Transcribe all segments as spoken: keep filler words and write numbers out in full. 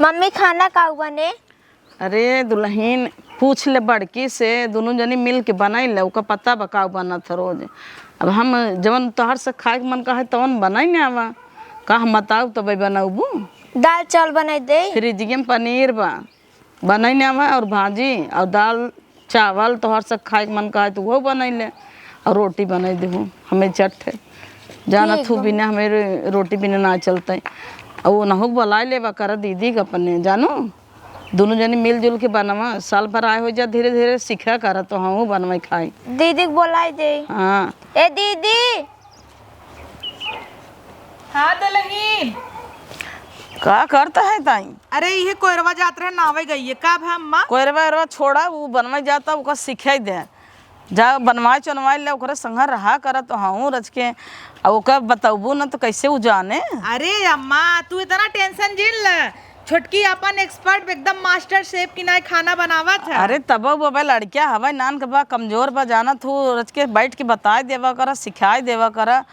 मम्मी, खाना का बने? अरे दुलहिन, पूछ ले बड़की से, दुनू जनी मिल के बनाई ले, ओका पता बा का बनत है रोज। अब हम जवन तोहर से खाए के मन कहे तवन बनाई ने आवा। का हम बताऊ तबे बनौबू? दाल चावल बनाई दे। फ्रिजिया में पनीर बा, बनाई ने आवा, और भाजी, और दाल चावल तोहर से खाए के मन कहे तो वो बनाई ले, और रोटी बनाई देहू। हमें चट है, जाना ठीक थू बा। बिना हमें रो-, रोटी बिना ना चलते। और वो नहुक बुलाए लेबा कर दीदी के अपने, जानू। दुनू जनी मिलजुल के बनवा, साल भर आए हो जा, धीरे धीरे सीखा कर, तो हमहू बनवाई खाई। दीदी के बोलाई दे। हाँ। ए दीदी। हाँ दुलहिन। का करता है ताई? अरे इहे कोयरवा जात रहे, नावे गई है। का भा अम्मा? कोयरवा एरवा छोड़ा, उ बनवाई जाता, ओका सिखाई दे। जा बनवाए चनवाए ले, ओकरे संगे रहा कर, तो हमहू रच के, आ ओका बतौबू न तो कैसे उ जाने? अरे अम्मा, तू इतना टेंशन जिन ले। छोटकी अपन एक्सपर्ट एकदम मास्टर शेफ की नाई खाना बनावत है। अरे तब बबे लड़किया हवे नान के बा, कमजोर बा, जाना तू रच के बैठ के बताए देवा करा, सिखाए देवा करा,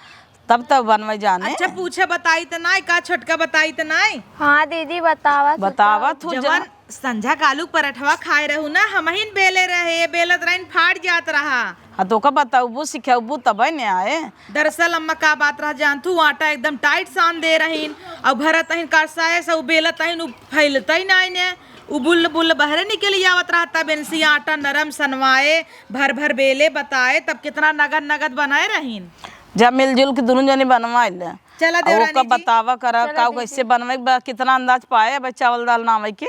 तब तो बनवाई जाने। अच्छा पूछे बताई त नाई का, छोटका बताई त नाई? हाँ दीदी बतावत बतावत हूँ। जवन संझा कालू पराठवा खाए रहू ना, हमहिन बेले रहे, बेलत रहिन फाट जात रहा। हाँ तो ओका बताउबू सिखाउबू तबे ने आए। दरअसल अम्मा का बात रहा जानथू, आटा एकदम टाइट सान दे रहीन, और भरत अहिन करसाए से उ बेलत अहिन, उ फैलते ही नाई ने, उ बुल बुल बहरे निकल आवत रहा। तब इनसे आटा नरम सनवाए, भर भर बेले बताए, तब कितना नगद नगद बनाए रहीन। जब मिलजुल के दुनू जनी बनवाए ले। चला और देवरानी ओका जी। बतावा करा, चला का दीदी। कैसे बनवे के बा, कितना अंदाज पाए, अब चावल दाल नावे के,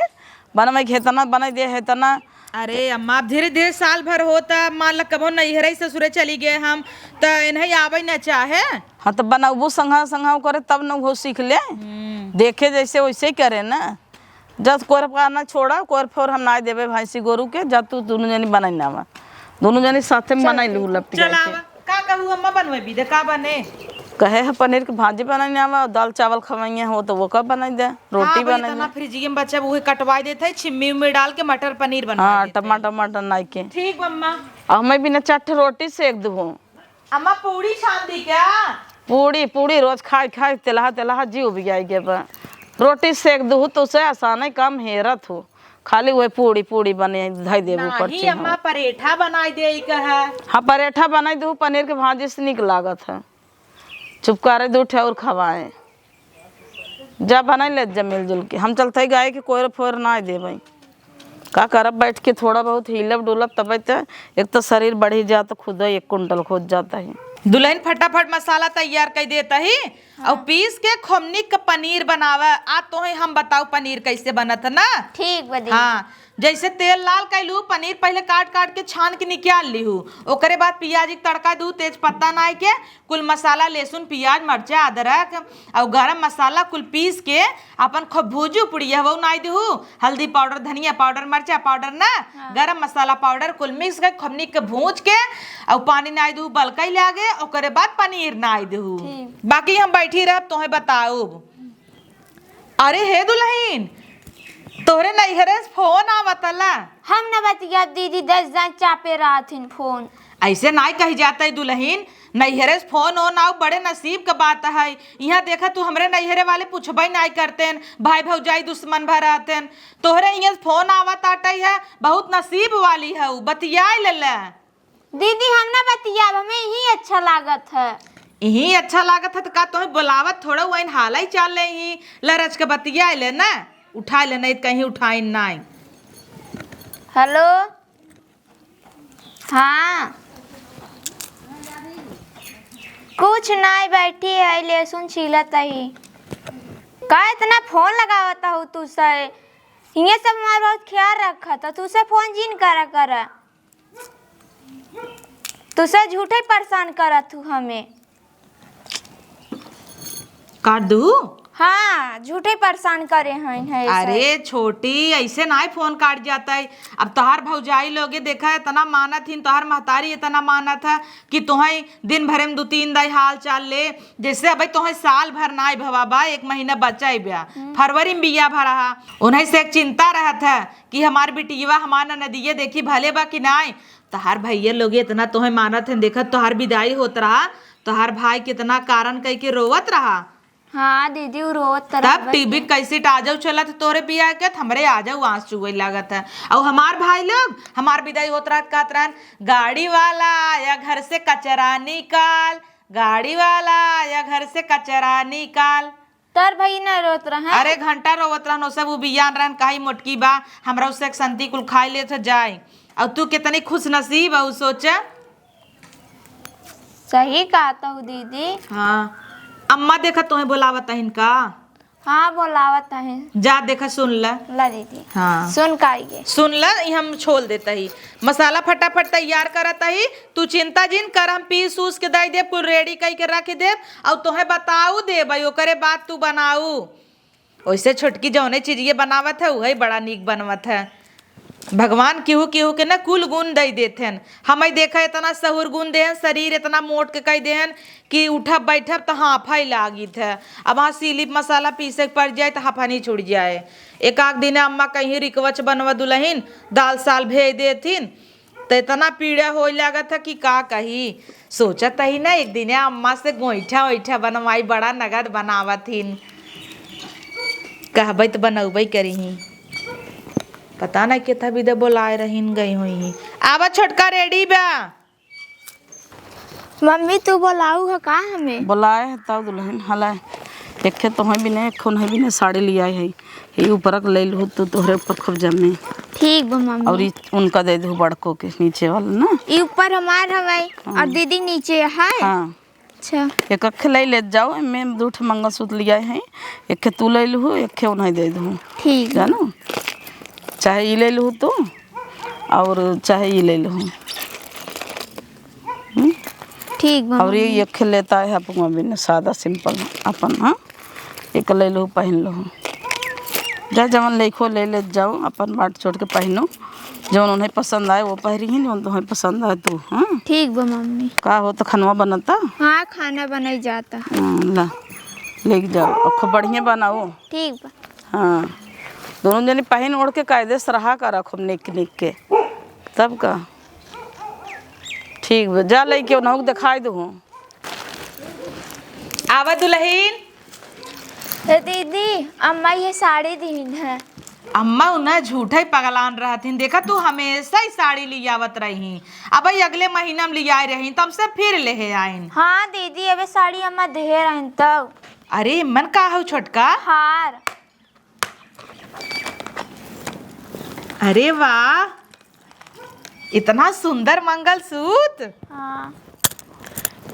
बनवे के हेतना, बनाई दे हेतना। अरे अम्मा, अब धीरे धीरे साल भर होता, मान ला कबो नैहरे ससुरे चली गए हम, त इन्हें आवे न चाहे। हाँ, तो बनौबू संघा संघा करे, तब न वो सीख ले। हम्म। देखे जैसे वैसे ही करे ना। जब कोर पाना छोड़ा, कोर फोर हम ना देबे भैंसी गोरू के, जा तू दुनू जनी बनाई ना आवा। दुनू जनी साथे में चल बनाई ठीक लू है। लपटी चल करके। आवा। का कहू अम्मा बनवे भी दे, का बने? कहे है पनीर के भाजी बनाई ना आवा, दाल चावल खवाइए हो तो वो का बनाई दे, रोटी हाँ, भाई, बनाई इतना दे। फ्रिजिया में बचा, वही कटवाई देत है, छिम्मी उम्मी डाल के मटर पनीर बनवा हाँ, देत है। टमाटर मटर नाई के। ठीक बा अम्मा। और हमें बिना चार ठे रोटी सेक दू। अम्मा पूड़ी छान दी क्या? पूड़ी, पूड़ी रोज खाई खाई तेलहा तेलहा जीव बिगाई गे बा। रोटी सेक दू तो उसे आसाने काम हेरत हो। खाली वही पूड़ी, पूड़ी बने धई देबू नहीं पर्ची अम्मा, हम। परेठा बनाई दे कहा। हाँ, परेठा बनाई दू, पनीर के भाजी से निक लागत है। चुपकारे दू ठे और खवाए। जा बनाई ले जा मिलजुल के। हम चलते गाय के कोयर फोयर ना देबे। का करब, बैठ के थोड़ा बहुत हिलब डुलब तबे त। एक तो शरीर बढ़ी जात, खुद एक कुंटल खोज जाता है। दुलहिन फटाफट मसाला तैयार कर देता ही और पीस के खोमनी के पनीर बनावे। आ तोहे हम बताऊ पनीर कैसे बनत है ना। ठीक बा दीदी। हाँ, जैसे तेल लाल कैलू, पनीर पहले काट काट के छान के निकाल लीहू। ओकरे बाद पियाज के तड़का दू, तेज पत्ता नाई के, कुल मसाला, लहसुन, पियाज, मरचा, अदरक और गरम मसाला कुल पीस के अपन खूब भूजू पुड़िया, वो नाई देहू, हल्दी पाउडर, धनिया पाउडर, मरचा पाउडर ना, हाँ। गरम मसाला पाउडर कुल मिक्स के खूब निक के भूज के और पानी नाई देहू, बलकई लागे, ओकरे बाद पनीर नाई देहू। ठीक। बाकी हम बैठी रहब, तोहे बताउब। अरे हे दुलहिन, तोहरे नैहरे से फोन आवत ला। हम न बतियाब दीदी, दस जन चापे रहथिन फोन। ऐसे नाई कही जाता है दुलहिन, नैहरे से फोन ओन आउ बड़े नसीब का बात है। यहाँ देखा तू हमरे नैहरे वाले पूछबे नाई करतेन, भाई भौजाई दुश्मन भर रहतेन। तोहरे यहाँ से फोन आवत आटे है, बहुत नसीब वाली है, बतियाए ले ले। दीदी, हम ना बतियाब, हमें यही अच्छा लागत है। यही अच्छा लागत है तो का तोहे बोलावत थोड़ा, वहीं हाल ही चाल ले ही, लरच के बतिया ले ना, उठा ले, नहीं तो कहीं उठाइन नाई। हेलो, हाँ, कुछ नाई, बैठी है, लहसुन छीलत ही। का इतना फोन लगावत हो तू से? ये सब हमार बहुत ख्याल रखत हो, तू से फोन जिन करा करा। तुसे झूठे परेशान करत हूँ हमें। काट दू? हाँ, झूठे परेशान करे हैं, हैं ऐसा। अरे छोटी, ऐसे नाई फोन काट जाता है। अब तोहार भौजाई लोगे देखा है, इतना मानत ही, तोहार महतारी इतना मानत है कि तोहें दिन भरे में दो तीन दाई हाल चाल ले। जैसे अब तोहें साल भर नाई भवा बा, एक महीना बचा ही बा, हम्म। फरवरी में बिया भरा हा, उन्हें से एक चिंता रहत है कि हमार बिटिया, हमार ननदिया देखी भले बा कि नाई। तोहार भैया लोग इतना तोहे मानत हैं, देखत तोहार विदाई होत रहा, तोहार भाई कितना कारण कह के रोवत रहा। हाँ दीदी, उ रोत तब रहबे टीवी के। कैसेट आ जाऊ चलत तोरे बियाह के, त हमरे आ जाऊ आँस चुए लागत है। और हमार भाई लोग, हमार विदाई होत रहत कहत रहन, "गाड़ी वाला आया घर से कचरा निकाल, गाड़ी वाला आया घर से कचरा निकाल।" तोर भाई ना रोत रहन? अरे घंटा रोवत रहन, ओ सब उबियान रहन, कही मोटकी बा, हमरा उससे एक संती कुल खाई लेत जाए। और तू कितनी खुशनसीब हऊ, सोचा। सही कहत हऊ दीदी। हाँ, अम्मा देखा तोहे बोलावत हइन का? हाँ, बोलावत हइन। जा देखा, सुन ल। ला दीदी। हाँ। सुन का आइए। सुन ल, ई हम छोल देत ही। मसाला फटाफट तैयार करत ही। तू चिंता जिन कर, हम पीस उस के दे देब, कुल रेडी कई के रख देब। और तोहे बताऊ देब, ओकरे बाद तू बनाऊ। वैसे छोटकी जौने चीजिए बनावत है, उहे बड़ा नीक बनवत है। भगवान केहू केहू के ना कुल गुण दई देथेन। हमई देखा इतना सहूर गुण देहन, शरीर इतना मोट के कई देहन कि उठब बैठब त हाँफई लागित है। अब हाँ सिलिप मसाला पीसे के पड़ जाए त हफनी छुड़ जाए। एक आध दिन अम्मा कहीं रिकवच बनवा दुलहिन, दाल साल भेज देथिन, त इतना पीड़ा होए लागत है कि का कही। सोचत ही ना एक दिन अम्मा से गोईठा ओईठा बनवाई, बड़ा नगद बनावत हिन। कहबई त बनौबई करिही। पता ना केथा बिदा बोलाए रहिन गई होइहीं। आवा छोटका रेडी बा। मम्मी तू बोलाऊ ह का हमें? बोलाए है तब दुलहिन हला। एक खे तोहे बिने, एक खे उन्हें बिने साड़ी लियाई है। ई ऊपर के ले लहू तू, तोहरे ऊपर खूब जमे। ठीक बा मम्मी। और ई उनका दे दहू बड़को के नीचे वाला ना। ई ऊपर हमार हवाई हाँ। और दीदी नीचे है। हाँ। अच्छा। एक अखे ले लेत जाओ, एमे दू ठे मंगलसूत्र लियाए हैं, एक खे तू ले लहू, एक खे उन्हें दे दहू। ठीक बा। जानू, चाहे ई ले लहू तू और चाहे ई ले लहू। हम्म? ठीक बा और ये मम्मी। एक खे लेता है अपन बिन सादा सिंपल अपन, हाँ। एक ले लो, पहन लो। जा जवन लेखो ले लेत जाओ, अपन बाट छोड़ के पहनो। जवन उन्हें पसंद आए वो पहरी ही, जवन तुम्हें पसंद आए तू, हाँ। ठीक बा मम्मी। का हो तो खनवा बनता? हाँ, खाना बनाई जाता। हाँ, ला, लेके जाओ, अब खूब बढ़िया बनाओ। ठीक बा। हाँ, दोनों जनी पहन ओढ़ के कायदे से रहा करा खूब निक निक के, तब का। ठीक बा, जा लेके उन्हों के दिखाई दो। आवा दुलहिन। ए दीदी, अम्मा ये साड़ी दीन है। अम्मा उन्हें झूठे पगलान रहथिन। देखा तू हमेशा ही साड़ी लियावत रही। अब भाई अगले महीना में लियाए रही, तब से फिर लेहे आइन। हाँ दीदी, अबे साड़ी अम्मा देहे रहन तब। अरे मन का हऊ छोटका? हार। अरे वाह, इतना सुंदर मंगलसूत्र। हाँ।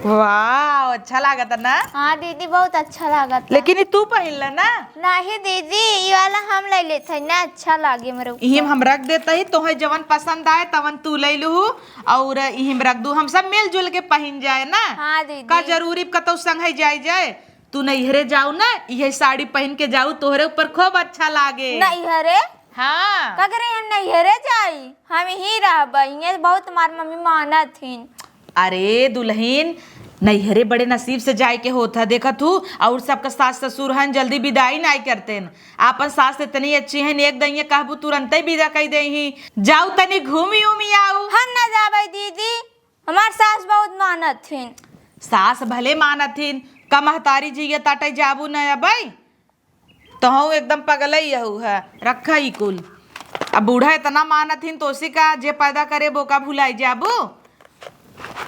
वाह, अच्छा लागत ना? हाँ दीदी, बहुत अच्छा लागत। लेकिन ई तू पहिन ल ना। नहीं दीदी, ई वाला हम ले लेते हैं ना, अच्छा लागे मेरे ऊपर। इहिम हम रख देते ही, तोहे जवन पसंद आए तवन तू ले लू, और इहिम रख दू, हम सब मिलजुल के पहिन जाए ना। हाँ दीदी। का जरूरी कतौ संगे जाए जाए? तू नैहरे जाऊ ना, इहे साड़ी पहिन के जाऊ, तोहरे ऊपर खूब अच्छा लागे। नैहरे? हाँ। का करे हम नैहरे जाई? हम यहीं रहबे, इहें बहुत हमार मम्मी मानत हिन। अरे दुलहिन, नैहरे बड़े नसीब से जाए के होत है, देखत हू, और सबका सास ससुर हन, जल्दी विदाई नाई करतेन। आपन सास इतनी अच्छी हन, एक दइये कहबू तुरंते विदा कई देही। जाऊ तनी घूमी उमी आऊ। हम ना जाबे दीदी, हमार सास बहुत मानत हिन। सास भले मानत हिन, का महतारी जियत आटे जाबू न अबई? तोहू एकदम पगलई हऊ है, रखा ई कुल। अब बूढ़ा इतना मानत हिन, तोसी का जे पैदा करे बोका भुलाई जाबू?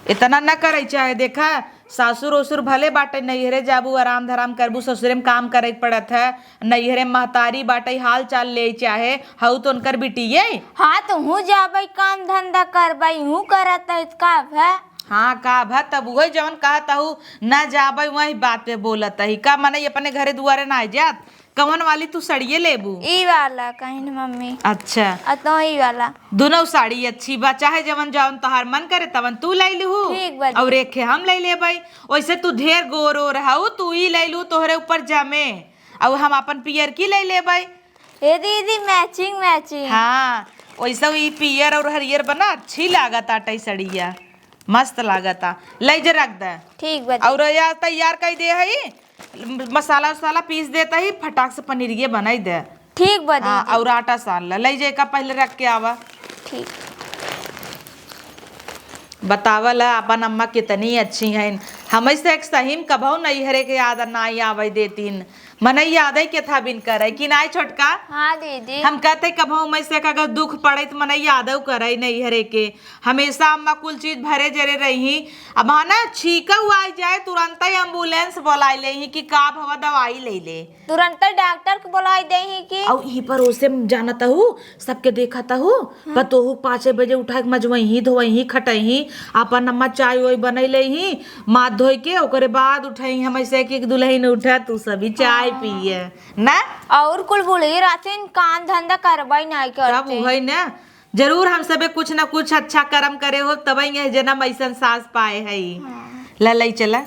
इतना न करे चाहे, देखा सासुर ओसुर भले बाटे, नैहरे जाबू, आराम धराम करबू, ससुरे में काम करे के पड़त है, नैहरे महतारी बाटे, हाल चाल ले चाहे, हऊ तो उनकर बिटिये। हाँ, तो हूँ जाबे, काम धंधा करबे, हूँ करत है, का भा? हाँ, का भा, तब उहे जवन कहत हऊ, ना जाबे, वही बात पे बोलत ही। का मनई अपने घरे दुआरे ना जात? कवन वाली तू सड़िये लेबू? ई वाला कहीं न मम्मी। अच्छा। आ तो ई वाला। दोनों साड़ी अच्छी बा, चाहे जवन जवन तोहार मन करे तवन तू ले लिहू। ठीक बा। और एक हम ले लेबे। वैसे तू ढेर गोर ओर हऊ, तू ई ले लू, तोहरे ऊपर जमे। और हम अपन पियर की ले लेबे। ए दीदी, matching matching। हाँ, वैसे ई पियर और हरियर बना अच्छी लागत आटे सड़िया, मस्त लागता। ले जे रख दे। ठीक बा दीदी। और या तैयार कर दे हई, मसाला उसाला पीस देता ही, फटाक से पनीरिये बनाई दे। ठीक बा हाँ, दीदी। और आटा सान ले, ले जे का पहले रख के आवा। ठीक। बतावल है, अपन अम्मा कितनी अच्छी हैं, हमैं से एक सही में कबहु नैहरे के याद नाई आवै देतिन। मनई यादै केथा बिन करै कि नाई छोटका? हाँ दीदी। हम कहते कबहु हमैं से अगर दुख पड़ै त मनई यादौ करै नैहरे के। हमेशा अम्मा कुल चीज भरे जरे रही। अब हाँ ना छींकौ आइ जाए तुरंतै ambulance बोलाइ लेही कि का भवा दवाई लै ले। तुरंतै डॉक्टर के बोलाइ देही कि। अउ ई पर ओसे जानत हू, सबके देखत हू, हाँ। पतोहू पाँचे बजे उठाइ के मजवैही, धोवैही, खटैही, आपन अम्मा चाय ओय बनैलैही, माथ धोइ के, ओकरे बाद उठैही, हमैं से एक एक दुलहिन उठा, तू सभी चाय हाँ। पिए, ना? अउर कुल बूढ़ी रहतिन, काम धंधा करबै नाहीं तब करते। उहै ना, जरूर हम सबे कुछ न कुछ अच्छा करम करे हो, तबै यह जनम अइसन सास पाए हई। हाँ। ललै चला।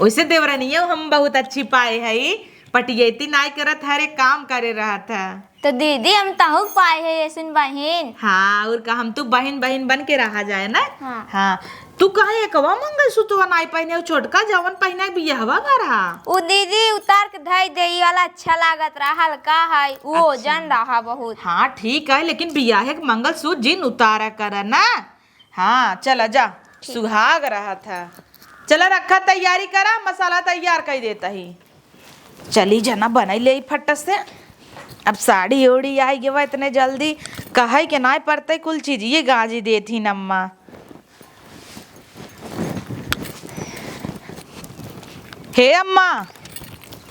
ओइसे देवरनियो हम बहुत अच्छी पाए हई, पटियैती नाई करत, हर एक काम करे रहत है। तो दीदी, हम तहूँ पाए है ऐसन बहिन। हाँ, अउर का, हम तू बहिन बहिन बन के रहा जाए ना। हाँ। हाँ, तू काहे एकवा मंगलसूत्रवा नाई पहिने, उ छोटका जवन पहिने बियहवा भर हा? उ दीदी उतार के धई दे, ई वाला अच्छा लागत रहा, हल्का है, उ अच्छा। ओजन रहा बहुत। हाँ, ठीक है, लेकिन बियाहे के मंगलसूत्र जिन उतारा करा ना। हाँ, चला जा, ठीक। सुहाग रहत है। चला रखा, तैयारी करा, मसाला तैयार कर देता ही। चली जना, बनाई ले फट से। अब साड़ी ओड़ी आई गवा इतने जल्दी, कहै के नाय पड़तै, कुल चीज ये गाजी देत ही अम्मा। हे अम्मा।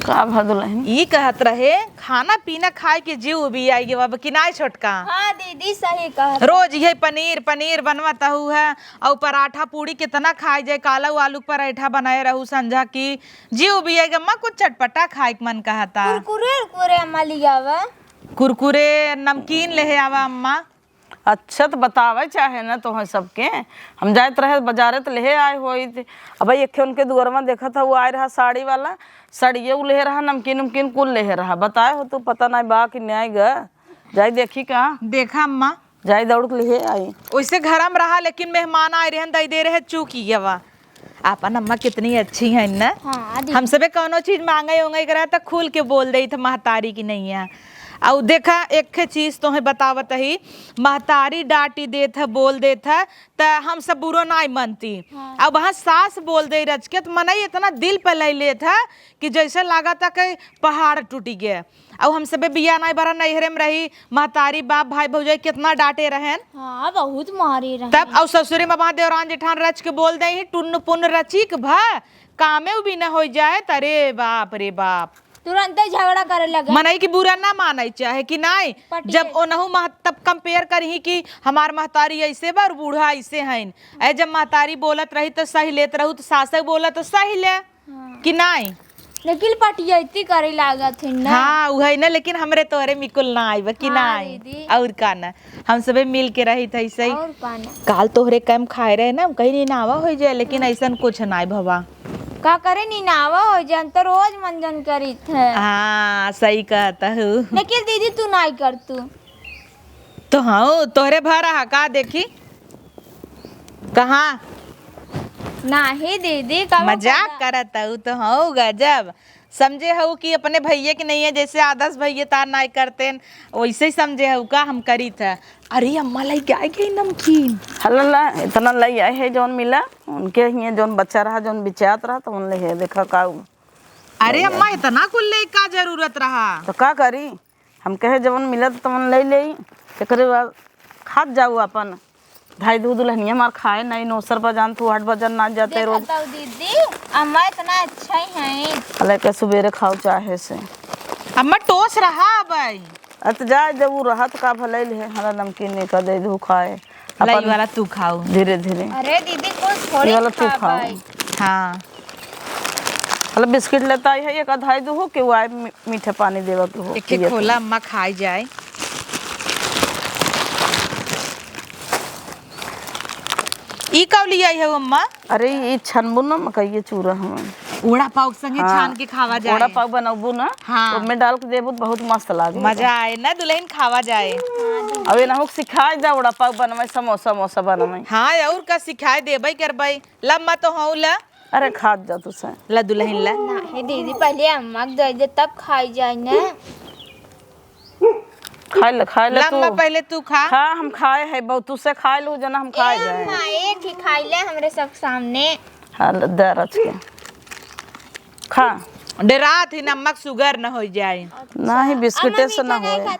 का भा दुलहिन? ई कहत रहे, खाना पीना खाए के जीव भी आई गवा, अब कि नाय छोटका? हाँ दीदी, सही कहत। रोज इहे पनीर, पनीर बनवत हऊ है, अउ पराठा पूड़ी कितना खाए जाए, काला आलू के पराठा बनाए रहू संझा की, जीव भी आई गवा, अम्मा कुछ चटपटा खाए के मन कहता। कुरकुरे, कुरकुरे अम्मा लियावा। कुरकुरे, नमकीन लेहे आवा अम्मा। अच्छा, त बतावै चाहे न तोहैं सबके। हम जाइत रहे बजारे त लेहे आए होइत। अब एक ठे उनके दुअरवा देखत ह, उ आए रहा साड़ी वाला, साड़िये उ लेहे रहा, नमकीन उमकीन कुल लेहे रहा। बताए हो तू, पता नाहीं बा कि नाहीं ग। जाई देखी का। देखा अम्मा। जाई दौड़ के लेहे आई। ओइसे घरम रहा, लेकिन मेहमान आए रहन, दई दे रहे चूकी गवा। आपन अम्मा कितनी अच्छी है न? हाँ, दीदी। हम सबे कौनो चीज मांगे ओंगे के रहा त खुल के बोल देत ह महतारी की नैया। अउ देखा, एक ठे चीज तोहे बतावत ही, महतारी डांटी देत ह, बोल देत ह, त हम सब बुरो नाय मनती। हाँ। अब वहाँ सास बोल दे रच के, त मनई इतना दिल पे ले लेत ह कि जैसे लागत ह कि पहाड़ टूटी गए। अउ हम सबे बिया नाय बरा नैहरे में रही, महतारी, बाप, भाई, भौजाई कितना डांटे रहेन। हाँ, बहुत मारे रहेन। तब अउ ससुरे में वहाँ देवरान जेठान रच के बोल दे ही, टुन्न पुन्न रचिक भा, कामे भी न होइ जाए, त अरे बाप रे बाप। तुरंते झगड़ा करे लगे। मनई की बुरा ना मानै चाहे कि नाय। पटिये। जब ओनहु मह-, तब compare करही कि हमार महतारी ऐसे बा और बूढ़ा ऐसे हईन। ऐ जब महतारी बोलत रही त सही लेत रहू, त सासे बोलत त सही ले। हाँ। कि नाई? लेकिन पटियैती करे लागत है ना। हाँ, उहै ना, लेकिन हमरे तोहरे मिकुल ना आइब कि हाँ, नाई? दीदी। और का ना, हम सबे मिल के रहित है सही। और का ना। काल तोहरे कम खाए रहे ना, हम कहीं निनावा होइ जाए, लेकिन हाँ। ऐसन कुछ नाई भवा। का करे निनावा होइ जाए, हम तो रोज मंजन करित है। हाँ, सही कहत हू। लेकिन दीदी तू नाई कर तू। तो हाँ, तोहरे भा रहा का देखी? कहाँ? नाही दीदी, कब मजाक करत हऊ तो हऊ गजब। समझे हऊ कि अपने भैया के नहीं है, जैसे आदर्श भैया तार नाय करतेन, वैसे ही समझे हऊ का हम करीत है। अरे अम्मा लइके आइ गई नमकीन। हल्ला, इतना लइ आए है जौन मिला, उनके हियाँ जौन बच्चा रहा, जौन बिचात रहा, तो उन ले है, देखा का उ अरे अम्मा, इतना कुल ले का जरूरत रहा? तो का करी? हम कहे जवन मिलत तवन ले लेई, एकरे बाद खात जाऊ आपन। धाई दू दुल्हनिया हमार खाए नहीं, नौसर बजान तू आठ बजन ना जाते रोज। देखा तो दीदी, अम्मा इतना अच्छा ही है। अले के सुबेरे खाओ चाहे से। अम्मा टोस रहा अब आई। अत जाए जब उ रहत का भले ले, हमरा नमकीन में का दे दू खाए। लाई अपन वाला तू खाओ। धीरे धीरे। अरे दीदी, कुछ थोड़ी ये वाला तू खा खाओ। पाई। हाँ। मतलब बिस्किट लेता आई है, एक अधाई दू हो के वो आए मी-, मीठा पानी देवा के हो, एक एक पिए खोला के। अम्मा खाई जाए। ई कब ले आई है अम्मा? अरे ई छनबू ना मकई चूरा हमें। ओड़ा पाव के संगे हाँ। छान के खावा जाए। ओड़ा पाव बनबू ना, हाँ। तो ओमे डाल के देबू तो बहुत मस्त लागे। मजा आए ना दुल्हन, खावा जाए। अब एनहू के सिखाए जा ओड़ा पाव बनवाई, समोसा वमोसा बनवाई। हाँ, और का सिखाए देबे करबे। ला अम्मा तो हूँ ला। अरे खात जा तू से। ला दुल्हन ला। ना हे दीदी, पहले अम्मा के दे दे तब खाई जाए ना। खाए ले, खाए ले ला तू। अम्मा पहले तू खा। खा, हम खाए है बहुत, तू से खाए लू जना हम खाए ए जाए। अम्मा, एक ही खाई ले हमरे सब सामने। आ, ल, दे रच के। खा। डेरात ही नमक सुगर न होइ जाए। नहीं, बिस्किटे से ना होए।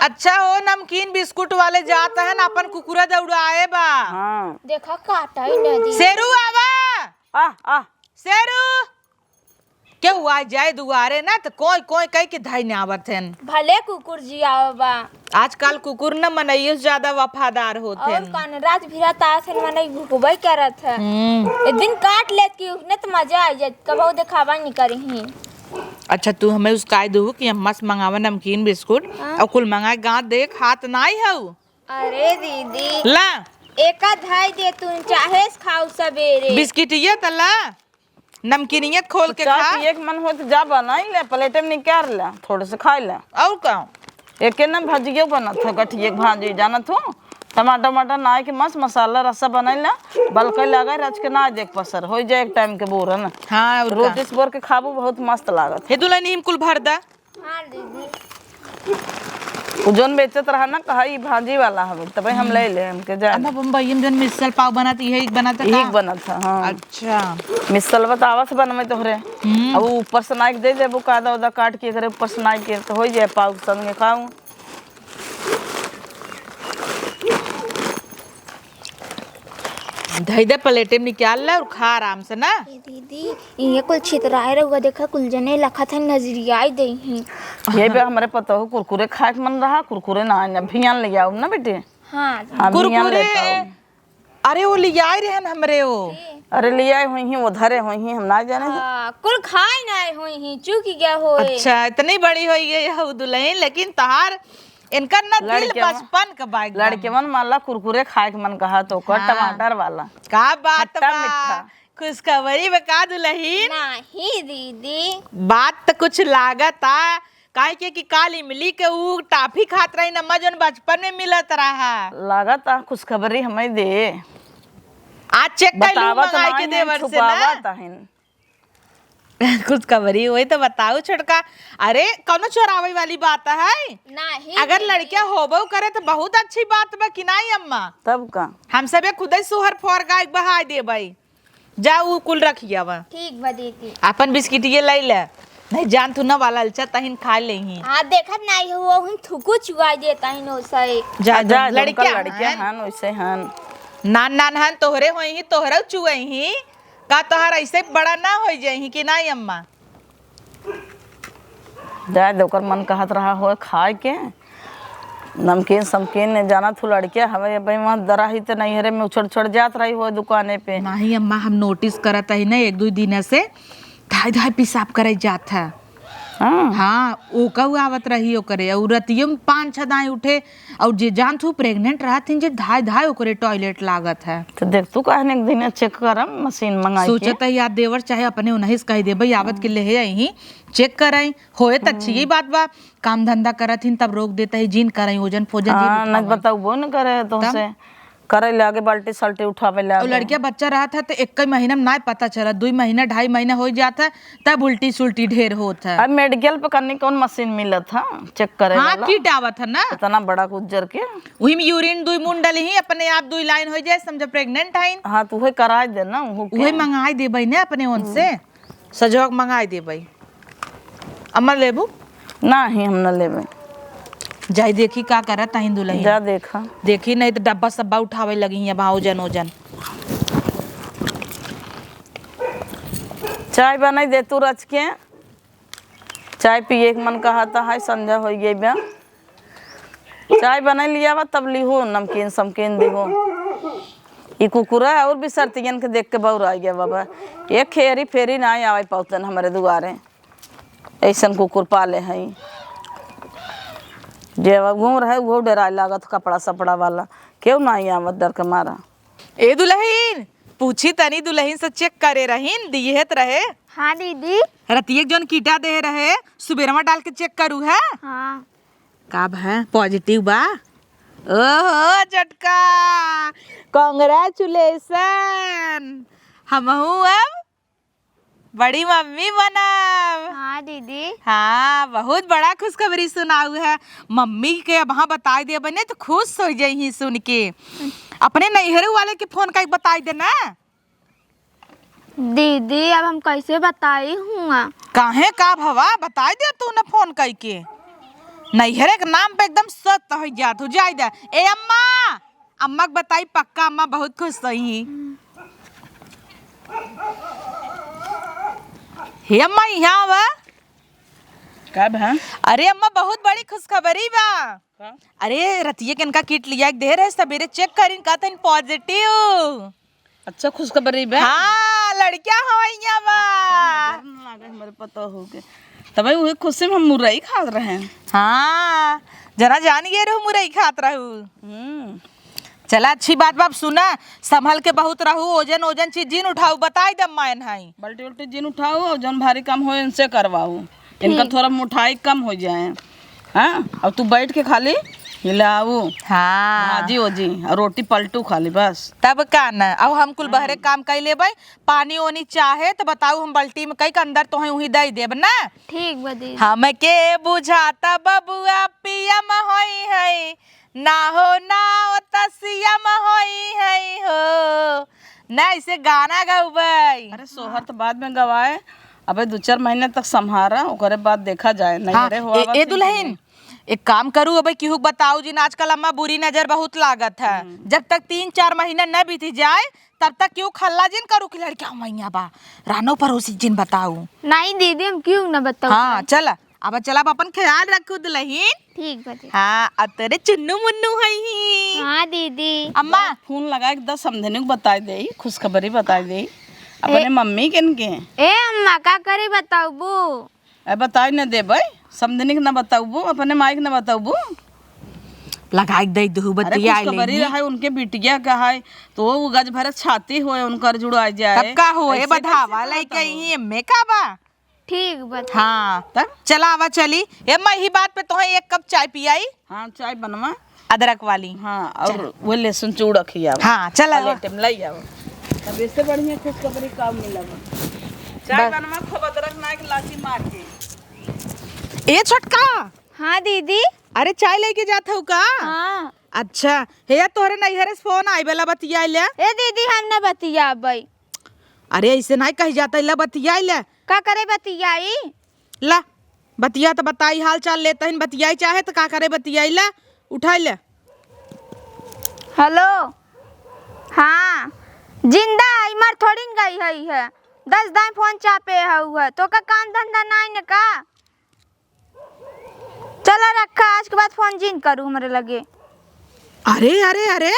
अच्छा हो, नमकीन बिस्कुट वाले जात हैं ना, अपन कुकुरा दौड़ाए बा। हाँ। देखा, काटा ही ना दी। शेरू आवा। आ, आ। शेरू। केहू आ जाए दुआरे ना, त कोई कोई कह के धइ न आवत हन। भले कुकुर जी आवा बा। आजकल कुकुर न मनइयो से ज्यादा वफादार होत हन। कान रात भिरात आसन मनई भुकबई करत है। हम्म। एक दिन काट लेत कि उसने त मजा आ जात, कबहू देखावा नहीं करी। अच्छा, तू हमें उसकाई दू कि अम्मा से मंगावा नमकीन बिस्कुट, हाँ। और कुल मंगाए गाँव देख, हाथ नाई हऊ। अरे दीदी। ला। एका धाई दे तू, चाहे खाऊ सबेरे। बिस्किटिया त ला। नमकीनियत खोल के चाय खा। पिए के मन हो तो जा बनाई ले, प्लेटे में निकाल ले, थोड़े से खाई ले। और का? एके ना भजियो बनत है, गठिए के भाजी जानत हो, टमाटर वमाटर नाई के मस्त मसाला रसा बनाई ले, बलके लगे रच के ना देख पसर, हो जाए एक टाइम के बोरन। हाँ, और का? रोटी से बोर के खाबू बहुत मस्त लागत। हे दुल्हन, हिम कुल भर दा। हाँ दीदी। उ जौन बेचत रहा ना, कहा ई भाजी वाला हवे, तबे हम ले ले, हमके जाए। अब बम्बई में जौन मिसल पाव बनत, इहे एक बनत है इहे का? एक बनत है, हाँ। अच्छा। मिसल बतावा से बनवे तोहरे। हम्म। अब उ ऊपर से नाइक दे देबू, कादा उदा काट के एकरे ऊपर से नाइक के तो हो जाए पाव संगे खाऊ। धई दे प्लेटे में निकाल ले और खा आराम से ना। ए दीदी, इहे कुल छितराए रहुआ, देखा कुल जने लखत है, नजरियाई दे ही। ये बे हमरे पतोह कुरकुरे खाए के मन रहा, कुरकुरे ना आने, भियान ले आओ ना बेटे। हाँ। हाँ, भियान कुरकुरे, लेता हूँ। अरे वो लियाए रहन हमरे वो। अरे लियाए हुई ही, वो धरे हुई ही, हम ना जाने। हाँ, कुल खाए ना हुई ही, चूक गया होए। अच्छा, इतनी बड़ी होई गई हऊ दुल्हन, लेकिन तहार इनकर ना दिल लड़के मन, बचपन के बा एकदम। लड़के मन माला कुरकुरे खाए के मन कहा तो ओकर हाँ। टमाटर वाला। का बात खट्टा बा? मीठा। खुशखबरी बा का दुल्हन? नाही दीदी। बात त कुछ लागत आ, काहे के कि काल इमली के ऊ टाफी खात रही न, अम्मा जौन बचपन में मिलत रहा। लागत आ खुशखबरी हमें दे। आज चेक कर लू बतावत मंगाई के नाही, देवर से ना। छुपावत आहिन। खुशखबरी होई तो बताऊ छोटका। अरे, कौनो चोरावे वाली बात है? नाही अगर दीदी। लड़किया होबो करे तो बहुत अच्छी बात बा कि नाही अम्मा? तब का? हम सबे खुदे सुहर फोर गाय बहाय देबई। जा ऊ कुल रखिया बा। ठीक बा दीदी। अपन बिस्किटिये लई ले। नहीं जान तू ना वाला अलचा तहिन खा लेही। हाँ, देखत नाही हो, हम थुकु चुआ देता ही नो सही। जा, आ, जा, जा, लड़किया उनका लड़किया हन। हन, वैसे हन। नान नान हन, तोहरे होई ही, तोहरे चुए ही। का तोहार ऐसे बड़ा ना होई जाई कि नाही अम्मा? जाए दे, ओकर मन कहत रहा होए खाए के। नमकीन समकीन ने जाना थू लड़के हवे, अबे वहाँ दराही ते नैहरे में उछड़ उछड़ जात रही होए दुकाने पे। नाही अम्मा, हम नोटिस करत हई ना एक दुई दिन से, धाई धाई पेशाब करे जात है। हाँ। हाँ, ओका उ आवत रही ओकरे, और रतियो में पाँच छह दाई उठे, और जे जान थू प्रेग्नेंट रहत हिन जे धाय धाय ओकरे टॉयलेट लागत है। तो देख तू काहे न एक दिन चेक करम मशीन मंगाई के। सोचत है यार देवर चाहे अपने उन्हीं से कह देबे आवत के लेहे आई ही चेक कराई, होए त अच्छी ही बात बा, काम धंधा करत हिन तब रोक देता ही जिन कराई ओजन फोजन जिन हाँ, उठावा। नहीं बताऊ वो न करे तो तब? से करे लागे बाल्टी साल्टी उठावे लागे। और लड़किया बच्चा रहत है तो एक ही महीना में ना पता चला, दुई महीना ढाई महीना हो जात है तब उल्टी सुल्टी ढेर होत है। अब मेडिकल पे करने कौन मशीन मिलत है चेक करे हाँ, वाला? किट आवत है ना। इतना बड़ा उज्जर के। वही में यूरिन दुई मुंड डली ही, अपने आप दुई लाइन हो जाए, समझ प्रेग्नेंट है। हाँ, तो वही कराए दे ना, वही के। वही मंगाई देबे ना अपने ओन से, सजवा के मंगाई देबे। अम्मा लेबू? नाही, हम न लेबे। जाई देखी का करत तहिन दुल्हन। जा देखा। देखी नहीं तो डब्बा सब्बा उठावे लगी ही अब ओजन ओजन। चाय बनाई दे तू रच के। चाय पिए के मन कहत है, संझा होइ गई बा। चाय बनाई लियावा तब लिहो, नमकीन समकीन दिहो। ई कुकुरा और बिसरतियन के देख के बौराई गया बाबा। एक हेरी फेरी ना आवे पाउतन हमरे दुआरे। ऐसन कुकुर पाले हई। जे अब घूम रहे, वो डराए लागत कपड़ा सपड़ा वाला। केहू ना आवत डर के मारा। ए दुल्हन, पूछी तनी दुल्हन से चेक करे रहीन, दिहत रहे। हाँ दीदी। रतिये के जौन कीटा दे रहे, सुबेरवा डाल के चेक करू है। हाँ। का भा, पॉजिटिव बा? ओहो, छोटका, कांग्रेचुलेशन। हमहू अब बड़ी मम्मी बनब। हाँ दीदी। हाँ, बहुत बड़ा खुशखबरी सुनाऊ है। मम्मी के अब हाँ बताई देबे नहीं तो खुश हो जाई सुन के। अपने नैहरे वाले के फोन करके बताई देना। दीदी, अब हम कैसे बताई हुआ? काहे का भवा, बताई दे तू न फोन कइके। नैहरे के नाम पे एकदम सत हो जात हो, जाई दे। ए अम्मा, अम्मा के बताई, पक्का अम्मा बहुत खुश होई। हे अम्मा, यहाँ आवा। का भा? अरे अम्मा, बहुत बड़ी खुशखबरी बा। का? अरे रतिये के इनका किट लिया के दे रहे, सबेरे चेक करिन, कहतन पॉजिटिव। अच्छा, खुशखबरी बा? हाँ, लड़किया हवैया बा। डर न लागे हमरे पता हो के। तबे उहे खुशी में हम मुरई खात रहे। हाँ, जना जान गए रहू, मुरई खात रहू। हम्म। चला, अच्छी बात बा। अब सुना, संभल के बहुत रहू, ओजन ओजन चीज जिन उठाऊ, बताई दे मायन हाई। बल्टी उल्टी जिन उठाऊ और जौन भारी काम होए इनसे करवाऊ, इनका ठीक। थोड़ा मोटाई कम हो जाए। हाँ, अब तू बैठ के खाली हिलाऊ। हाँ। भाजी ओजी और रोटी पलटू खाली बस। तब का न, अब हम कुल हाँ। बहरे काम कई लेबै, पानी ओनी चाहे तो बताऊ, हम बल्टी में कई के अंदर तोहे उही दे देब ना। ठीक बा दीदी। हमके बुझाता बबुआ पीएम होई है, ना हो ना ओ त सीएम होई है हो। ना ऐसे गाना गौबै। अरे सोहर तो बाद में गवाए, अबे दो चार महीने तक संभारा, ओकरे बाद देखा जाए। हाँ, नैहरे हो ए, आवा ए फिर दुल्हन, एक काम करू, अबे केहू के बताऊ जिन, आजकल अम्मा बुरी नजर बहुत लागत है। हम्म। जब तक तीन चार महीना न बीती जाए, तब तक केहू खल्ला जिन करू कि लड़का हमैया बा, रानो पड़ोसी जिन बताऊ। नहीं दीदी, हम केहू न बताऊ। हाँ, चला, अब चला, अब अपन ख्याल रखू दुल्हन। ठीक बा दीदी। हाँ, अब तोरे चुन्नू मुन्नू है ही। हाँ दीदी। अम्मा। फोन लगाए के दस समधनी को बताई दे, खुशखबरी बताई दे। अपने ए- मम्मी के इनके। ए अम्मा, का करी बताऊबू? ए, बताई न देबै, समधनी के न बताऊबू, अपने माई के न बताऊबू। लगाई के दे दू, अरे, बतिया खुशखबरी लेंगे। रहे, उनके बिटिया का है, तो वो गज भर छाती होए, उनकर जुड़ाई जाए। तब का हो, ए, ऐसे बधावा कैसे लइके कहत हो? ही, एमे का बा? ठीक बा। हाँ, तब? चला आवा चली। ए, मैं ही बात पे तोहे एक कप चाय पियाई। हाँ, चाय बनवा। अदरक वाली। हाँ, और चल। वो लहसुन चूड़ा खियावा। हाँ, चल आवा। प्लेट में लई आवा। तब इससे बढ़िया खुशखबरी का मिला बा? चाय बस। बनवा, खूब अदरक ना के लाची मार के। ए छोटका। हाँ दीदी। अरे चाय लेके जात हऊ का? हाँ। अच्छा, हे या तोहरे नैहरे से फोन आइबे ला, बतिया ले। ए दीदी, हम ना बतियाबै। अरे ऐसे नहीं कही जाता, ला बतिया ले। का करे बतियाई? ला, बतिया त बताई, हाल चाल लेत हन, बतियाई चाहे त का करे, बतियाई ला, उठाई ले। हेलो, हाँ, जिंदा है, मर थोड़ी न गई है, है। दस दाई फोन चापे हऊ है, तो का काम धंधा नाई न का? चला रखा, आज के बाद फोन जिन करू हमरे लगे। अरे, अरे, अरे,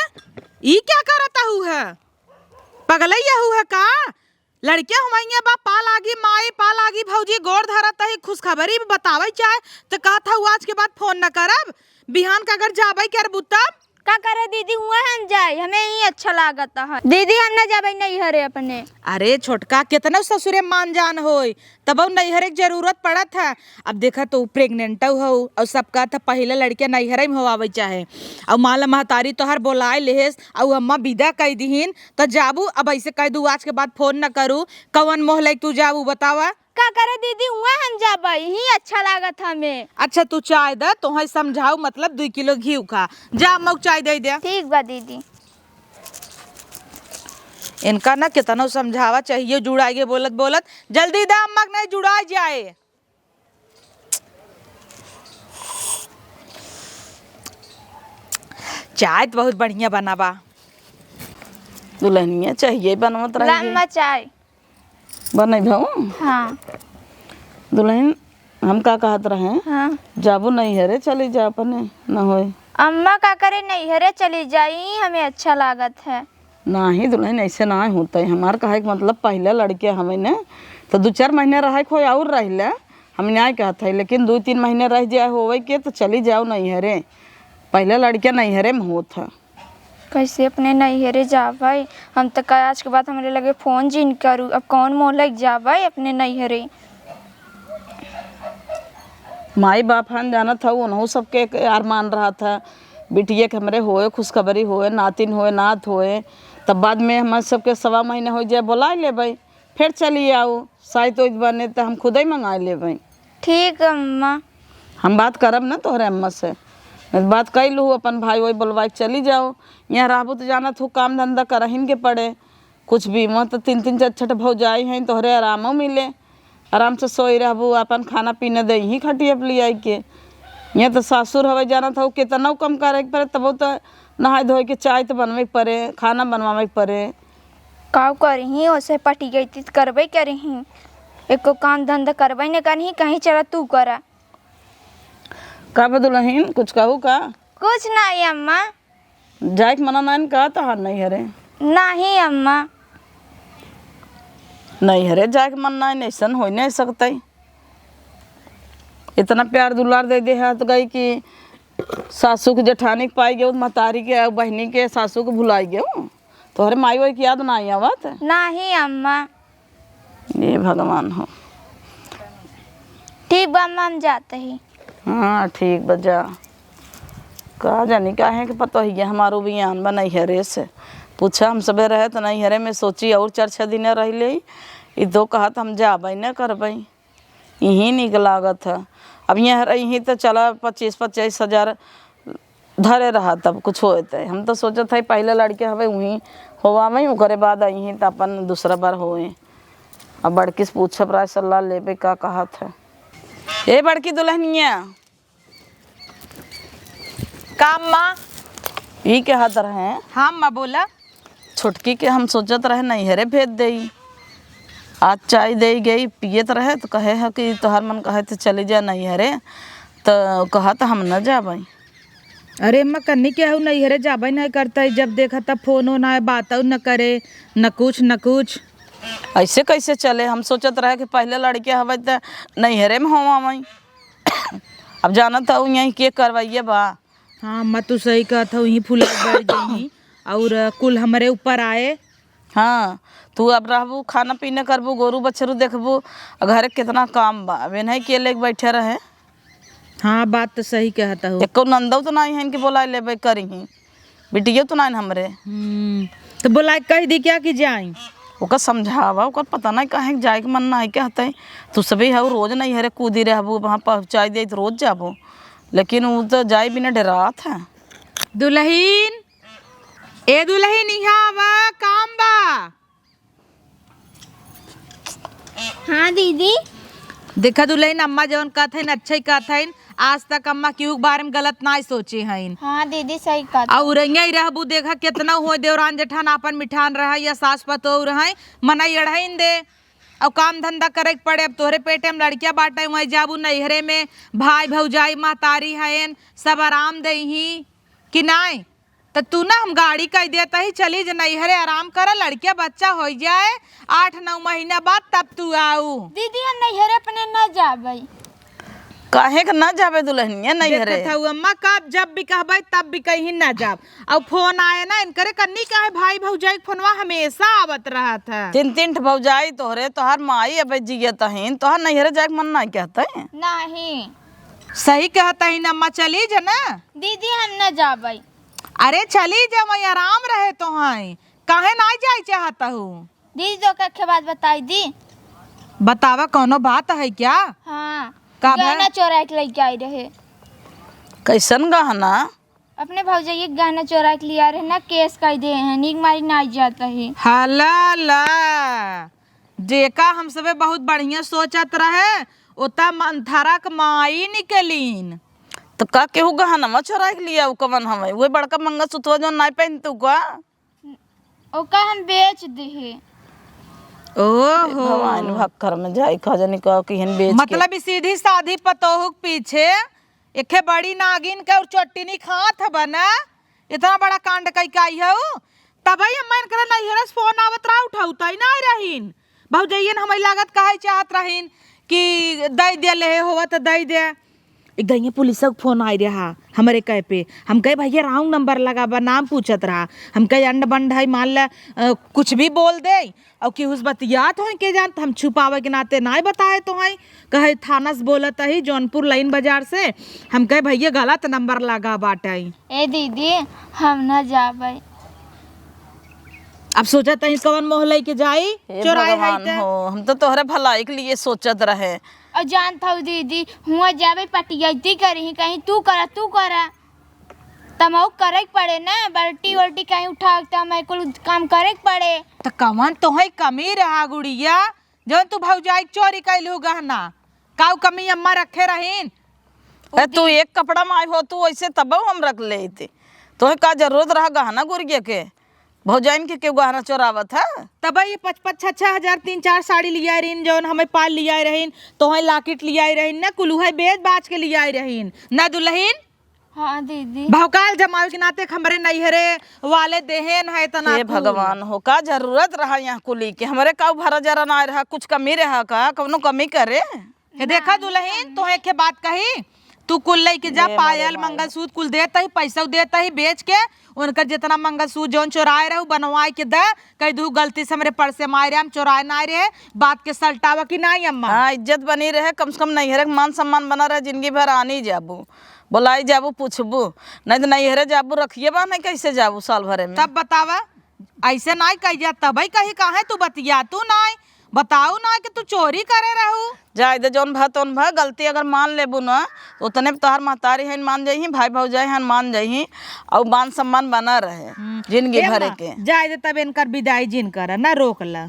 ई क्या करत हऊ है? पगलैया हऊ है का? लड़किया हुआइया बा, पा लागी माई, पा लागी भौजी, गोड़ धरत ही, खुशखबरी बतावे चाहे, त कहत हऊ आज के बाद फोन न करब, बिहान का अगर जाबै करबू तब? का करे दीदी, हुआ हम जाए, हमें ही अच्छा लागत है। दीदी, हम न जाबै नैहरे अपने। अरे छोटका, केतना ससुरे मान जान होई, तबहू नैहरे के जरूरत पड़त है। अब देखा तो प्रेग्नेंट हऊ, और सब कहत है पहिले लड़किया नैहरे में होआवे चाहे, और मान ला महतारी तोहर बोलाए लेहेस, और अम्मा विदा कई दिहिन, त जाबू? अब ऐसे कह दू, आज के बाद फोन न करू, कवन मोह लइके तू जाबू बतावा? का करे दीदी, हुआ हम जाबै, ही अच्छा लागत हमें। अच्छा तू चाय द, तोहे समझाऊ, मतलब दुई किलो घी खा। जा अम्मा के चाय दे दे। ठीक बा दीदी। इनका ना कितनो समझावा चाहिए, जुड़ाई के बोलत बोलत। जल्दी दा अम्मा के, नहीं जुड़ा जाए। चाय तो बहुत बढ़िया बना बा। दुल्हनिया चाहिए बनवत रही। ला अम्मा चाय। बनई भाऊ? हाँ। दुल्हन, हम का कहत रहे? हाँ। जाबू नैहरे चली जा अपने, न होए। अम्मा का करे नैहरे चली जाई, हमें अच्छा लागत है। नाही दुल्हन, ऐसे ना होता है। हमार कहे के मतलब पहले लड़के हमें ने तो दो चार महीने रहे कोई और रह ले, हम नहीं कहत है, लेकिन दो तीन महीने रह जाए होवे के तो चली जाओ नैहरे। पहले लड़के नैहरे में होत है। कैसे अपने नैहरे जाबै? हम त कहे आज के बाद हमरे लगे फोन जिन करू, अब कौन मोह लग जाबै अपने नैहरे? माई बाप हन जानत हऊ, उनहू सबके एक अरमान रहत है, बिटिया के हमरे होए, खुशखबरी होए, नातिन होए, नात होए, तब बाद में हमर सबके सवा महीने हो जाए, बोलाए लेबै। फिर चली आऊ, साइत ओइत बने त हम खुदई मंगाए लेबै। ठीक है अम्मा। हम बात करब ना तोहरे अम्मा से, नहीं त बात कई लूहू अपन भाई वही बोलवाए के चली जाओ। यहाँ रहबू त जानत हू काम धंधा करहिन के पड़े, कुछ बीमा तो तीन तीन चार छठ भौजाई हैं, तोहरे आरामो मिले, आराम से सोई रहबू, अपन खाना पीना देइहीं खटिया पे लियाई के। यहाँ तो सासुर हवे, जानत हऊ, केतनउ कम करे के परे, तबो तो नहाए धोए के चाय तो बनवे के परे, खाना बनवावे के परे। काउ करिहीं, ओसे पटी गई त करबे करिहीं, एको काम धंधा करबे न करिहीं, कहीं चला तू करा। का बे दुलहिन, कुछ कहू का? कुछ नाहीं अम्मा। जाए के मना नाहीं का तोहार नैहरे? नाहीं अम्मा। नैहरे जाए के मन नाहीं, ऐसन होइ नाहीं सकतै। इतना प्यार दुलार दे दे हाथ गई कि सासू के जेठानी के पाई गयो, महतारी के, बहिनी के, सासू के भुलाई गयो। तोहरे माई वाई के याद नाहीं आवत? नाहीं अम्मा। हे भगवान हो। ठीक बा अम्मा, हम जात ही। हाँ, ठीक बा, जा। का जानी काहे के पतोहिया हमारो बियान बा नैहरे से। पूछा हम सबे रहे त नैहरे में सोची और चार छह दिन रह ले। ई दो कहत हम जाबै न करबै। इहीं नीक लागत ह। अब यहाँ रही त चला पच्चीस पच्चीस हजार धरे रहा तब कुछ होए तय। हम तो सोचत हई पहिले लड़के हवे उहीं होवावई, ओकरे बाद अइहीं त अपन दूसरा बार होए। अब बड़की से पूछब राय सलाह लेबे का कहत है। ए बड़की दुलहनिया। का अम्मा? ई कहत रहे। हाँ अम्मा बोला। छोटकी के हम सोचत रहे नैहरे भेज देई। आज चाय देई गई, पियत रहे त कहे ह कि तोहार मन कहे त चली जा नैहरे, त कहत हम न जाबई। अरे अम्मा, कन्नी के हऊ नैहरे जाबे नाहीं करतै, जब देखा तब फोन ओन आए, बातउ न करे, न कुछ न कुछ। ऐसे कैसे चले? हम सोचत रहे कि पहिले लड़के हवे त नैहरे में होवावई। अब जानत हऊ यहीं के करवाइए बा। हाँ अम्मा, तू सही कहत हऊ, यहीं फुला बैठ जइहीं और कुल हमरे ऊपर आए। हाँ, तू अब रहबू, खाना पीना करबू, गोरू बछरू देखबू, आ घरे कितना काम बा। अब इन्हें के लेके बैठे रहे? हाँ, बात तो सही कहत हो। एको नंदो तो नाहीं है इनके बोलाए लेबे करिहीं, बिटियो तो नाहीं हमरे। हम्म, तो बोलाए कह दी क्या कि जाई? ओकर समझावा, ओकर पता नाहीं काहे जाए के मन नाहीं कहते। तू सभी हऊ रोज नैहरे कूदी रहबू, वहाँ पहुँचाई दे तो रोज जाबू, लेकिन उ तो जाए बिना डरात है। दुलहिन, ए दुलहिन, इहाँ आवा, काम बा। हाँ दीदी। देखा दुलहिन, अम्मा जवन कहत हइन, अच्छा ही कहत हइन। आज तक अम्मा केहू के बारे में गलत नाहीं सोची हइन। हाँ दीदी, सही कहत। और इहाँ ही रहबू, देखा केतना होए देवरान जेठान आपन मिठान रहा या सास पतोह रहा, मना एड़हइन दे। और काम धंधा करे के पड़े। अब तोहरे पेटे में लड़किया बाटे, वहीं जाबू नैहरे में, भाई भौजाई महतारी हइन, सब आराम देइहीं कि नाहीं? त तू ना, हम गाड़ी कह देत ही, चली जा नैहरे, आराम करा, लड़किया बच्चा होइ जाए, आठ नौ महीना बाद तब तू आऊ। दीदी, हम नैहरे अपने न जाबई। काहे के न जाबे दुलहनिया नैहरे? देखत हऊ अम्मा, कब जब भी कहबे तब भी कहीं न जाब। अब फोन आए ना इनकरे कन्नी, काहे भाई भौजाई के फोनवा हमेशा आवत रहत है। तीन तीन ठे भौजाई तोहरे, तोहार माई अबे जियत हईन, तोहार नैहरे जाए के मन नाहीं कहते? नाहीं। सही कहत हईन अम्मा, चली जा ना। दीदी, हम न जाबई। अरे चली जा, वहीं आराम रहे तोहई, काहे नाहीं जाए चाहत हऊ? दीदी, तो का के बात बताई दी? बतावा, कौनो बात है क्या? हाँ, का भा? गहना चोराए के लेके आई रहे। कैसन गहना? अपने भौजाई के गहना चोराए के लिया रहे ना, केस कह दे हैं, नीक मारी नाहीं जात ही। हला ला, जेका हम सबे बहुत बढ़िया सोचत रहे, ओता मंथरा के माई निकलीन। तो का केहू गहनवा चोराए के लिया, उ कवन हवे? उहे बड़का मंगलसूत्रवा जौन नाहीं पहनतू का? ओका हम बेच दिहे। ओहो। भगवान भक्खर में जाई, का जानी का किहन बेच के। मतलब, ई सीधी साधी पतोहू के पीछे एखे बड़ी नागिन के और चोटिनी खात हबा ना, इतना बड़ा कांड कई के आई हऊ। तबही हम इनकरा नैहरे से फोन आवत रहा, उठाउतई नाहीं रहीन। भौजइयन हमई लागत कहई चाहत रहीन कि दई दे, लेहे होवा त दई दे। एक दइया पुलिस के फोन आई रहा हमरे कहे पे। हम कहे, "भइया, wrong number लगा बा, नाम पूछत रहा।" हम कहे, "अंड बंड है, मान ला, अ, कुछ भी बोल दे और केहू से बतियात होई के जान, त हम छुपावे के नाते नाय बताए तो हई।" कहे, "थाना से बोलत ही, जौनपुर लाइन बाजार से।" हम कहे, "भइया, गलत नंबर लगा बाटे।" ए दीदी, हम न जाबे। अब सोचत ही कवन मोह लेके जाई, हे चोराए है भगवान त। हो, हम तो तोहरे भलाई के लिए सोचत रहे। और जानत हऊ दीदी, हुआं जाबे पटियती करी, कहीं तू करा, तू करा। तमहू करे के पड़े ना, बाल्टी ओल्टी कहीं उठा के तमहू कुल काम करे के पड़े। त कवन तोहई कमी रहा गुड़िया, जौन तू भौजाई के चोरी कैलू गहना? काऊ कमी अम्मा रखे रहीन? ए, तू एक कपड़ा में आई हो, तू वैसे तबहू हम रख लेते। तोहे का जरूरत रहा गहना गुरिया के? भौजाइन के केहू गहना चोरावत है? तब ये पच पच छह छह हजार तीन चार साड़ी लियाई रहीन, जौन हमें पाल लियाई रहीन, तोहे लाकिट लियाई रहीन, ना कुलुहे बेच बाच के लियाई रहीन, ना दुलहिन? हाँ दीदी। भौकाल जमावे के नाते हमरे नैहरे वाले देहेन है तना हे कुल। भगवान हो, का जरूरत रहा यहाँ कुली के? हमरे काऊ भरा जरा ना रहा, कुछ कमी रहा का? कौनो कमी करे? हे देखा दुलहिन, तोहे एक बात कही, तू कुल लइके जा, हे पायल, भगवान। मंगलसूत्र कुल देत ही, पैसा देत ही, बेच के उनकर जितना मंगलसूत्र जौन चोराए रहू, बनवाए के द, कह दू गलती से हमरे पर्स से मारे, हम चोराए ना रहे, बात के सलटावा कि नाई अम्मा? हाँ, इज्जत बनी रहे, कम से कम नैहरे के मान सम्मान बना रहे, जिंदगी भर आनी जाबू, बोलाई जाबू, पूछबू, नहीं तो नैहरे जाबू, रखिए बा नहीं, कैसे जाबू साल भरे में? तब बतावा, ऐसे नाई कही जा, तबही कही काहे तू बतिया, तू नाई बताऊ ना कि तू चोरी करे रहू। जाए दे, जौन भा तौन भा, गलती अगर मान लेबू ना, तो उतने पे तोहार महतारी हन मान जइही, भाई भौजाई हन मान जइही, और मान सम्मान बना रहे हम्म। जिंदगी ए भरे माँ, के। जाए दे, तब इनकर विदाई जिन कर ना रोक ला,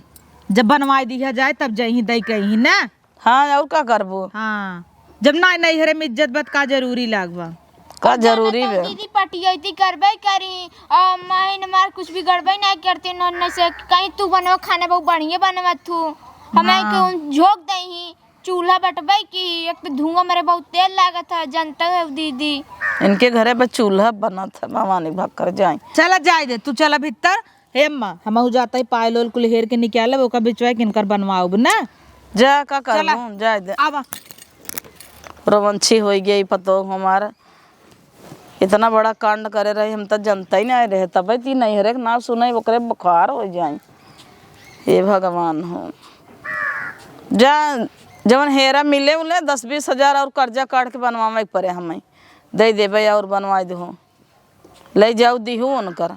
जब बनवाई दिया जाए तब जइही दई कही ना। हाँ, और का करबू? हाँ, जब ना नैहरे में इज्जत बात का जरूरी लागबा? का और जरूरी जाना बे? तो दीदी पटियती करबे करी, और माहिन मार कुछ बिगड़बे नहीं करते, न, न से कहीं तू बनवा खाना बहुत बढ़िया बनवा तू, हमें हाँ। के उन झोंक दही, चूल्हा बटबे की, एक तो धुआं मेरे बहुत तेल लागत है, जनता है दीदी। इनके घरे पे चूल्हा बनत है, भवानी भाग कर जाए। चला जाए दे, तू चला भीतर। हे अम्मा, हमहू जाता ही पायल ओल कुल हेर के निकालब, ओका बिचवा के इनकर बनवाउब ना। जा, का चला। करबू? जाए दे। आवा। रवंछी होई गई पतोह हमार। इतना बड़ा कांड करे रही, हम तो जनता ही नहीं रहे, तबे ती नैहरे के नाम सुने, ओकरे बुखार हो जाए। हे भगवान हो। जा, जवन हेरा मिले उले, दस बीस हजार और कर्जा काट के बनवावे के पड़े हमें। दे देबे और बनवाए दहो। ले जाऊ दिहू उनकर।